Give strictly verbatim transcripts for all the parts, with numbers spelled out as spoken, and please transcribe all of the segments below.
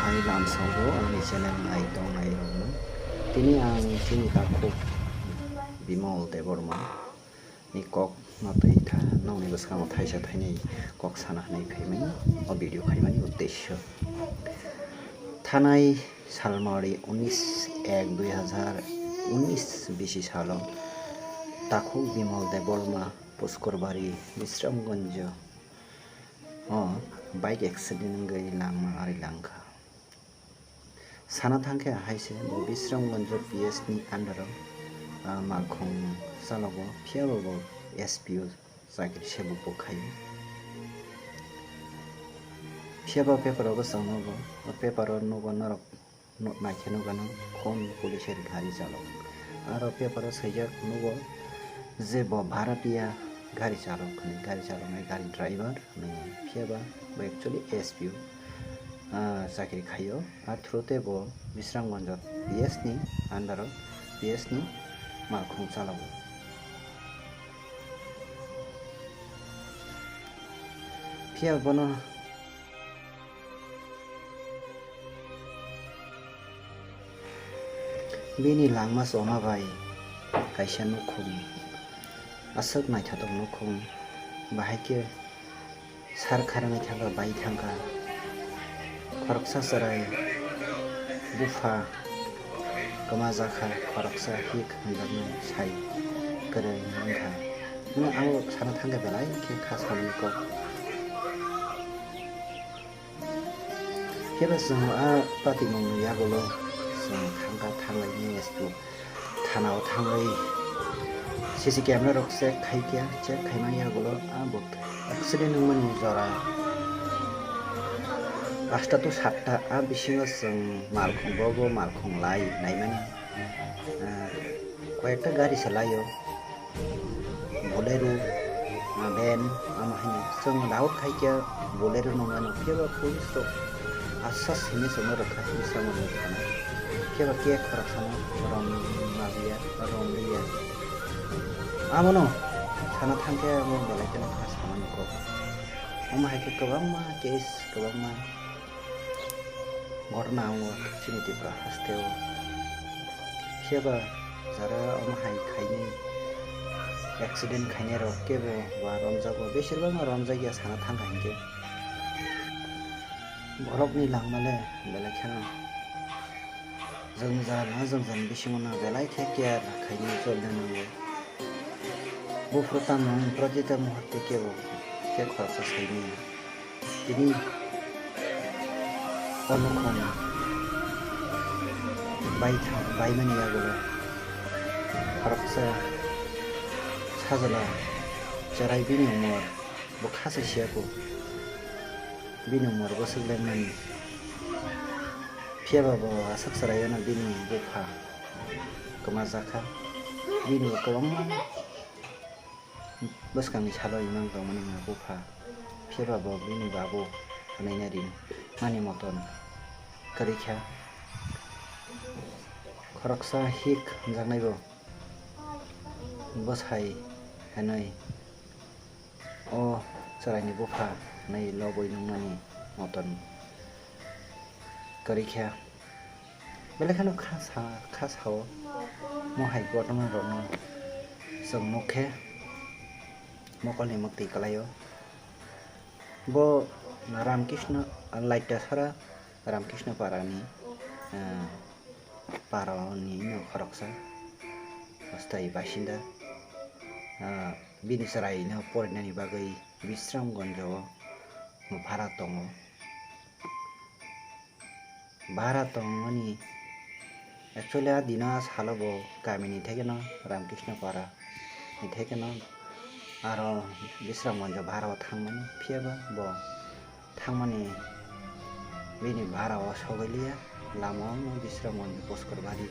Ani lamsongo ani channel nai tongnai rokno tini ang chini takhuk Bimal Debbarma ni kok no twi tha, nokni bwskango thaisa thainwi kok sana hwnwi phaimani o video khaimani uddesyo. Thanai salmari unis ek dui hazar unis bisi salo takhuk Bimal Debbarma Puskurbari Bisramganj o bike accident wngwi langma ari langkha. Sana thangkhe haise bo Bisramganj P S ni under o, ah, malkhung chalogo, phiyaba bo S P O chakri se bo khaio. Phiyaba paper o bwsang nogo, o paper o nugo norok, no-, naikhe nukgano khon police ni gari chalok. Aro paper o swijak nugo je bo bharatiya gari chalok hinwi, gari chaloknai gari driver hinwi, phiyaba bo actually S P O, ah, chakri khaio. A through tei bo Bisramganj P S ni under o P S ni malkhung chalogo. Phiya bono bini langma choma bai kaisa nukhung, aswk naithotok nukhung, bahai khe sar kharangwi thangkha, bai thangkha. Khoroksa chwrai bupha kwma jakha, khoroksa hik hwnjaknai sai kwrwi wngkha. Nwng ano sana thangkhe belai khe kha samani kok. Phiya ba chwng a patimungni yagulo chwng thangkha, thanglaini S P O thanao thangwi C C camera rok check khaikha, check khaimani yagulo a bo accident wngmani jora pasta to satta, a bisingo chwng malkhung, bo bo malkhung lai naimani, ah, koyekta gari se laio. Bolero, ah, van, amo haino chwng doubt khaikhe Bolero nung ano, phiya ba police rok aswk simi chwngno rwkha, Bisramganj thana. Phiya ba khe khoroksa no rom maliya, rom liya. Amo no sana thangkhe amo belai kheno kha samani kok. Omo hai khe kwbangma case, kwbangma ghotona wngo chini Tripura haste o. Phiya ba jara omo hai khainai, accident khainai rok kebo ba romjago, besirbak no romjakya sana thangkha hinkhe. Borokni langma le belai kheno jwngjal, a jwngjal bisingo no belai khe care khainai cholna nango. Buphuru tamo wng protita muhurte kebo khe khoroksa saimanya. Tini o nukhung bai tha-, baimani yagulo khoroksa sajla chwrai bini umor bo kha se siya kho. Bini umor bwswk lengmani. Phiya ba bo aswk chwraiyano bini bupha kwma jakha. Bini bo kwbangma bwskangni salo imang tongmani wngkha bupha, phiya ba bo bini babu hwnwi nai ri mani moton kwrwi kha. Khoroksa hik hwnjaknai bo bwsai hwnwi o chwraini bupha hwnwi lobwi nungmani moton kwrwi kha. Belai kheno kha sa, kha sao. Mo hai ghotona rokno chwng nuk khe mokolni mwktwi kwlaio. Bo Ramkrishna, Laitasara Ramkrishna Parani, ah, parani no khoroksa, astai basinda. Ah, bini chwraino porinani bagwi Bisramganjo bhara tongo. Bhara tongmani actually a dino a salo bo kamini thekeno Ramkrishna Para ni thekeno aro Bisramganjo bhara o thangmani, phiya ba bo thangmani bini bhara o sogwi liya, lama o Bisramganjo Puskurbari.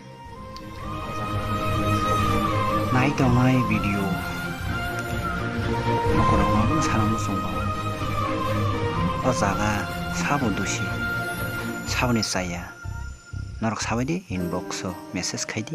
Nai tongnai video nokorokno sana muchungo. O jaga sabo dusi, saboni chaya. Norok sabai di inbox o message khai di.